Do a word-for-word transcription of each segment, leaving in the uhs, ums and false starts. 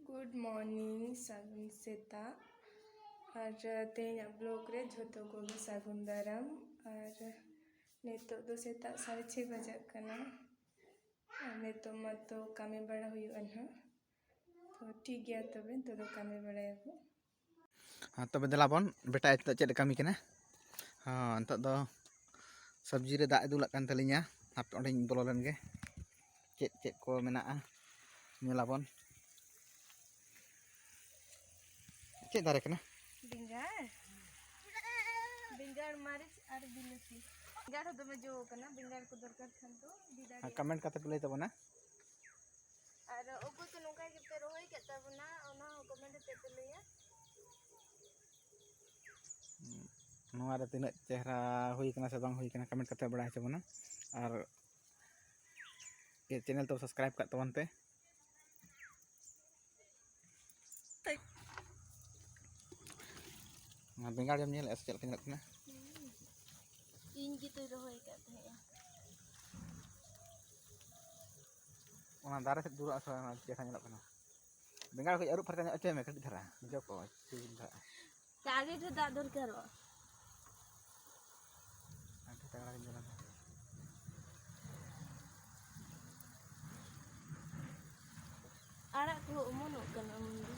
Good morning, ᱥᱟᱹᱜᱩᱱ ᱥᱮᱛᱟᱜ᱾ ᱟᱨ ᱛᱮᱦᱮᱧᱟᱜ vlog ᱨᱮ ᱡᱷᱚᱛᱚ ᱠᱚᱜᱮ ᱥᱟᱹᱜᱩᱱ ᱫᱟᱨᱟᱢ᱾ ᱟᱨ ᱱᱤᱛᱚᱜ ᱫᱚ ᱥᱮᱛᱟᱜ ᱥᱟᱲᱮ ᱪᱷᱚᱭ ᱵᱟᱡᱟᱜ ᱠᱟᱱᱟ᱾ ᱟᱨ ᱱᱤᱛᱚᱜ ᱢᱟᱛᱚ ᱠᱟᱹᱢᱤ ᱵᱟᱲᱟ ᱦᱩᱭᱩᱜᱼᱟ ᱱᱟᱦᱟᱜ᱾ ᱛᱚ ᱴᱷᱤᱠ ᱜᱮᱭᱟ, ᱛᱚᱵᱮ ᱱᱤᱛᱚᱜ ᱫᱚ ᱠᱟᱹᱢᱤ ᱵᱟᱲᱟᱭᱟᱵᱚ᱾ ᱦᱮᱸ, ᱛᱚᱵᱮ ᱫᱮᱞᱟ ᱵᱚᱱ, ᱵᱮᱴᱟ ᱱᱤᱛᱚᱜ ᱪᱮᱫ ᱮ ᱠᱟᱹᱢᱤ ᱠᱟᱱᱟ? ᱦᱮᱸ, ᱱᱤᱛᱚᱜ ᱫᱚ ᱥᱚᱵᱽᱡᱤ ᱨᱮ ᱫᱟᱜ ᱮ ᱫᱩᱞᱟᱜ ᱠᱟᱱ ᱛᱟᱹᱞᱤᱧᱟ᱾ ᱦᱟᱯᱮ ᱚᱸᱰᱮᱧ ᱵᱚᱞᱚ ᱞᱮᱱ ᱜᱮ, ᱪᱮᱫ ᱪᱮᱫ ᱠᱚ ᱢᱮᱱᱟᱜᱼᱟ ᱧᱮᱞᱟᱵᱚᱱ᱾ ᱪᱮᱫ ᱫᱟᱨᱮ ᱠᱟᱱᱟ? ᱵᱮᱸᱜᱟᱲ, ᱵᱮᱸᱜᱟᱲ, ᱢᱟᱹᱨᱤᱪ ᱟᱨ ᱵᱤᱞᱟᱹᱛᱤ᱾ ᱵᱮᱸᱜᱟᱲ ᱦᱚᱸ ᱫᱚᱢᱮ ᱡᱚ ᱠᱟᱱᱟ, ᱵᱮᱸᱜᱟᱲ ᱠᱚ ᱫᱚᱨᱠᱟᱨ ᱠᱷᱟᱱ ᱫᱚ ᱤᱫᱤ ᱫᱟᱲᱮᱭᱟᱜᱼᱟ᱾ Comment ᱠᱟᱛᱮ ᱯᱮ ᱞᱟᱹᱭ ᱛᱟᱵᱚᱱᱟ᱾ ᱟᱨ ᱚᱠᱚᱭ ᱠᱚ ᱱᱚᱝᱠᱟ ᱜᱮᱯᱮ ᱨᱚᱦᱚᱭ ᱠᱟᱜ ᱛᱟᱵᱚᱱᱟ, ᱚᱱᱟ ᱦᱚᱸ comment ᱠᱟᱛᱮ ᱯᱮ ᱞᱟᱹᱭᱟ᱾ ᱱᱚᱣᱟ ᱨᱮ ᱛᱤᱱᱟᱹᱜ ᱪᱮᱦᱨᱟ ᱦᱩᱭ ᱠᱟᱱᱟ ᱥᱮ ᱵᱟᱝ ᱦᱩᱭ ᱠᱟᱱᱟ, comment ᱠᱟᱛᱮ ᱵᱟᱲᱟᱭ ᱦᱚᱪᱚ ᱵᱚᱱᱟ᱾ ᱟᱨ channel ᱛᱚ subscribe ᱠᱟᱜ ᱛᱟᱵᱚᱱ ᱯᱮ᱾ ᱚᱱᱟ ᱵᱮᱸᱜᱟᱲ ᱮᱢ ᱧᱮᱞᱮᱫᱼᱟ ᱥᱮ ᱪᱮᱫ ᱞᱮᱠᱟ ᱧᱮᱞᱚᱜ ᱠᱟᱱᱟ? ᱤᱧ ᱜᱮᱛᱚᱧ ᱨᱚᱦᱚᱭ ᱟᱠᱟᱫ ᱛᱟᱦᱮᱸᱜᱼᱟ᱾ ᱚᱱᱟ ᱫᱟᱨᱮ ᱥᱮᱫ ᱫᱩᱲᱩᱵ ᱟᱥᱮ ᱚᱱᱟ ᱪᱮᱦᱨᱟ ᱧᱮᱞᱚᱜ ᱠᱟᱱᱟ᱾ ᱵᱮᱸᱜᱟᱲ ᱠᱚ ᱟᱹᱨᱩᱵ ᱯᱷᱟᱨᱪᱟ ᱧᱚᱜ ᱦᱚᱪᱚᱭ ᱢᱮ ᱠᱟᱹᱴᱤᱡ ᱫᱷᱟᱨᱟ, ᱡᱚ ᱠᱚ ᱴᱷᱤᱠ ᱫᱷᱟᱨᱟ᱾ ᱟᱹᱰᱤ ᱰᱷᱮᱨ ᱫᱟᱜ ᱫᱚᱨᱠᱟᱨᱚᱜᱼᱟ᱾ ᱟᱹᱰᱤ ᱛᱟᱜᱲᱟ ᱜᱮ ᱧᱮᱞᱚᱜ ᱠᱟᱱᱟ᱾ ᱟᱲᱟᱜ ᱠᱚᱦᱚᱸ ᱚᱢᱚᱱᱚᱜ ᱠᱟᱱᱟ ᱚᱢᱚᱱ ᱫᱚ᱾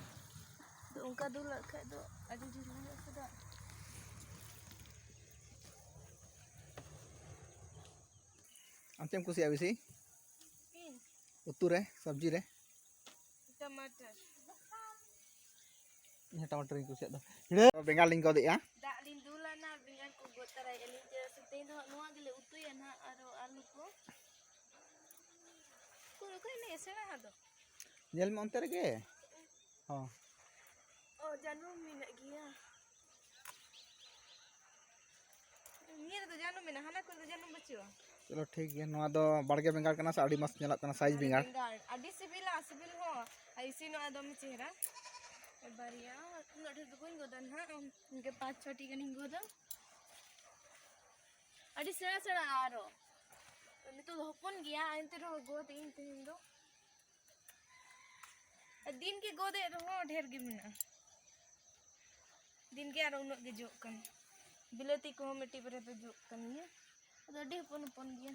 ᱟᱫᱚ ᱚᱱᱠᱟ ᱫᱩᱞᱟᱜ ᱠᱷᱟᱡ ᱫᱚ ᱟᱹᱰᱤ ᱰᱷᱮᱨ ᱧᱟᱢᱚᱜ ᱥᱮ ᱫᱟᱜ᱾ ᱟᱢ ᱪᱮᱫ ᱮᱢ ᱠᱩᱥᱤᱭᱟᱜᱼᱟ ᱵᱮᱥᱤ? ᱤᱧ? ᱩᱛᱩ ᱨᱮ, ᱥᱚᱵᱽᱡᱤ ᱨᱮ? ᱴᱟᱢᱟᱴᱟᱨ᱾ ᱤᱧ ᱦᱚᱸ ᱴᱟᱢᱟᱴᱟᱨ ᱤᱧ ᱠᱩᱥᱤᱭᱟᱜ ᱫᱚ᱾ ᱵᱮᱸᱜᱟᱲ ᱞᱤᱧ ᱜᱚᱫᱮᱜᱼᱟ᱾ ᱫᱟᱜ ᱞᱤᱧ ᱫᱩᱞᱟ ᱱᱟ, ᱵᱮᱸᱜᱟᱲ ᱠᱚ ᱜᱚᱫ ᱛᱟᱨᱟᱭᱮᱫᱼᱟ ᱞᱤᱧ᱾ ᱛᱮᱦᱮᱧ ᱫᱚ ᱦᱟᱸᱜ ᱱᱚᱣᱟ ᱜᱮᱞᱮ ᱩᱛᱩᱭᱟ ᱱᱟᱦᱟᱜ, ᱟᱨᱚ ᱟᱹᱞᱩ ᱠᱚ᱾ ᱩᱠᱩᱨ, ᱚᱠᱚᱭ ᱩᱱᱤ ᱮᱥᱮᱲᱟ ᱦᱟᱸᱜ ᱫᱚ? ᱧᱮᱞ ᱢᱮ ᱚᱱᱛᱮ ᱨᱮᱜᱮ᱾ ᱦᱚᱸ᱾ ᱚ, ᱡᱟᱹᱱᱩᱢ ᱢᱮᱱᱟᱜ ᱜᱮᱭᱟ᱾ ᱱᱤᱭᱟᱹ ᱨᱮᱫᱚ ᱡᱟᱹᱱᱩᱢ ᱢᱮᱱᱟᱜᱼᱟ, ᱦᱟᱱᱟ ᱠᱚᱨᱮ ᱫᱚ ᱡᱟᱹᱱᱩᱢ ᱵᱟᱹᱪᱩᱜᱼᱟ᱾ ᱪᱚᱞᱚ ᱴᱷᱤᱠ ᱜᱮᱭᱟ, ᱱᱚᱣᱟ ᱫᱚ ᱵᱟᱲᱜᱮ ᱵᱮᱸᱜᱟᱲ ᱠᱟᱱᱟ ᱥᱮ ᱟᱹᱰᱤ ᱢᱚᱡᱽ ᱧᱮᱞᱚᱜ ᱠᱟᱱᱟ, size ᱵᱟᱲᱜᱮ ᱵᱮᱸᱜᱟᱲ᱾ ᱵᱮᱸᱜᱟᱲ, ᱟᱹᱰᱤ ᱥᱤᱵᱤᱞᱟ, ᱥᱤᱵᱤᱞ ᱦᱚᱸ᱾ ᱟᱨ ᱤᱥᱤᱱᱚᱜᱼᱟ ᱫᱚᱢᱮ ᱪᱮᱦᱨᱟ᱾ ᱵᱟᱨᱭᱟ, ᱩᱱᱟᱹᱜ ᱰᱷᱮᱨ ᱫᱚ ᱵᱟᱹᱧ ᱜᱚᱫᱟ ᱱᱟᱦᱟᱜ, ᱤᱱᱠᱟᱹ ᱯᱟᱸᱪ ᱪᱷᱚᱴᱤ ᱜᱟᱱᱤᱧ ᱜᱚᱫᱟ᱾ ᱟᱹᱰᱤ ᱥᱮᱬᱟ ᱥᱮᱬᱟ ᱟᱨᱚ᱾ ᱱᱤᱛᱚᱜ ᱫᱚ ᱦᱚᱯᱚᱱ ᱜᱮᱭᱟ, ᱮᱱᱛᱮ ᱨᱮᱦᱚᱸ ᱜᱚᱫ ᱤᱧ ᱛᱮᱦᱮᱧ ᱫᱚ᱾ ᱫᱤᱱ ᱜᱮ ᱜᱚᱫᱮᱫ ᱨᱮᱦᱚᱸ ᱰᱷᱮᱨ ᱜᱮ ᱢᱮᱱᱟᱜᱼᱟ᱾ ᱫᱤᱱ ᱜᱮ ᱟᱨ ᱩᱱᱟᱹᱜ ᱜᱮ ᱡᱚᱜ ᱠᱟᱱᱟ᱾ ᱵᱤᱞᱟᱹᱛᱤ ᱠᱚᱦᱚᱸ ᱢᱤᱫᱴᱤᱡ ᱵᱟᱨᱭᱟ ᱫᱚ ᱡᱚᱜ ᱠᱟᱱ ᱜᱮᱭᱟ, ᱟᱫᱚ ᱟᱹᱰᱤ ᱦᱚᱯᱚᱱ ᱦᱚᱯᱚᱱ ᱜᱮᱭᱟ᱾